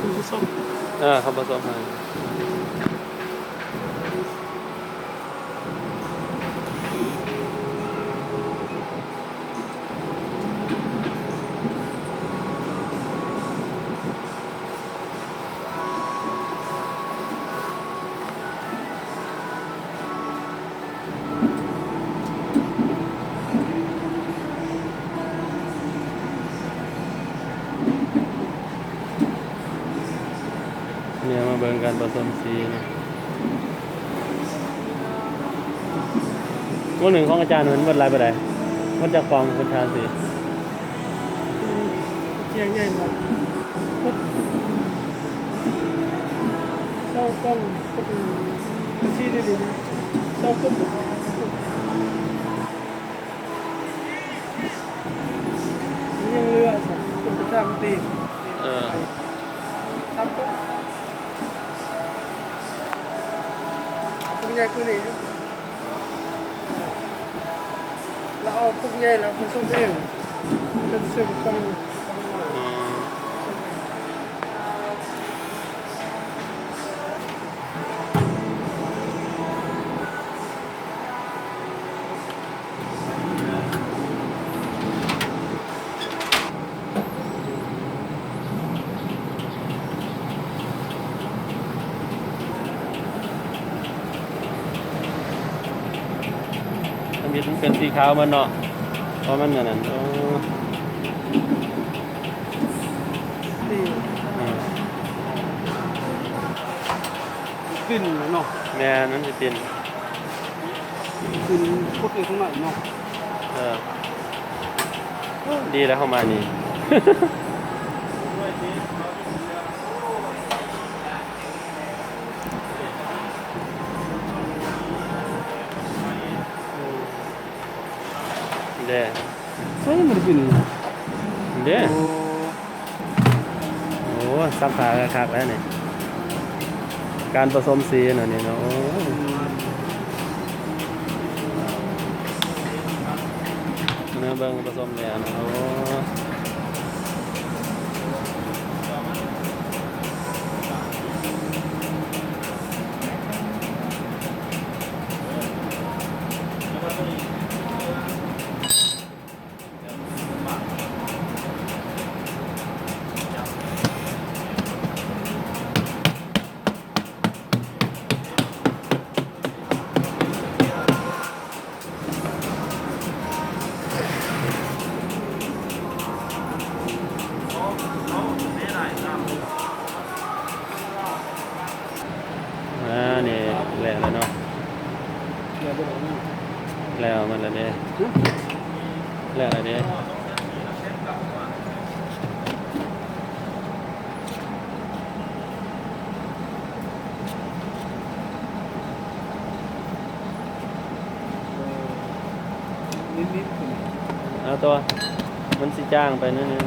ເອີ ເຂົາປະສົມໃຫ້. ນີ້ມາເບິ່ງການປະສົມສີນະ. ມື້ໜຶ່ງຂອງອາຈານເພິ່ນເບິດຫຼາຍປານໃດ? ເບິດຈັກຟອງເພິ່ນທາສີ? ແຈກໃຫຍ່ບໍ່? ເບິດຊາວຟອງ ເບິດສີ່ເດ້ນີ້ ຊາວຟອງ. ຍັງເຫຼືອ ເປັນປະຈຳຕິ? ເອີ ສາມຕົ້ນ ພວກໃຫຍ່ກວ່ານີ້ຢູ່ ລາວເອົາພວກໃຫຍ່ລາວປະສົມເອງ ເປັນເຊິ່ງຂອງ ອືມ. ທຳອິດມັນເປັນສີຂາວໝົດເນາະ ເພາະມັນອັນນັ້ນ ໂອ້ ອືມ ປິ່ນເນາະ. ແມ່ນ ມັນຊິປິ່ນ. ຂຶ້ນກົດຢູ່ຂ້າງໃນເນາະ. ເອີ ໂອ້ ດີແລ້ວເຮົາມານີ້ ເດ້ ໃສ່ມັນຂຶ້ນເດ້ ໂອ້. ໂອ້ ຊັກຜ້າຄັກໆແລ້ວນີ້ ການປະສົມສີເນາະນີ້ເນາະ. ໂອ້ ເບິ່ງປະສົມແລ້ວເນາະ. ໂອ້ ອ່າ ນີ້ແລ້ວແລ້ວເນາະ ແລ້ວໝົດແລ້ວເດ້ ແລ້ວແລ້ວເດ້. ເອົາຕົວະ ມັນຊິຈາງໄປໜ້ອຍໜຶ່ງ.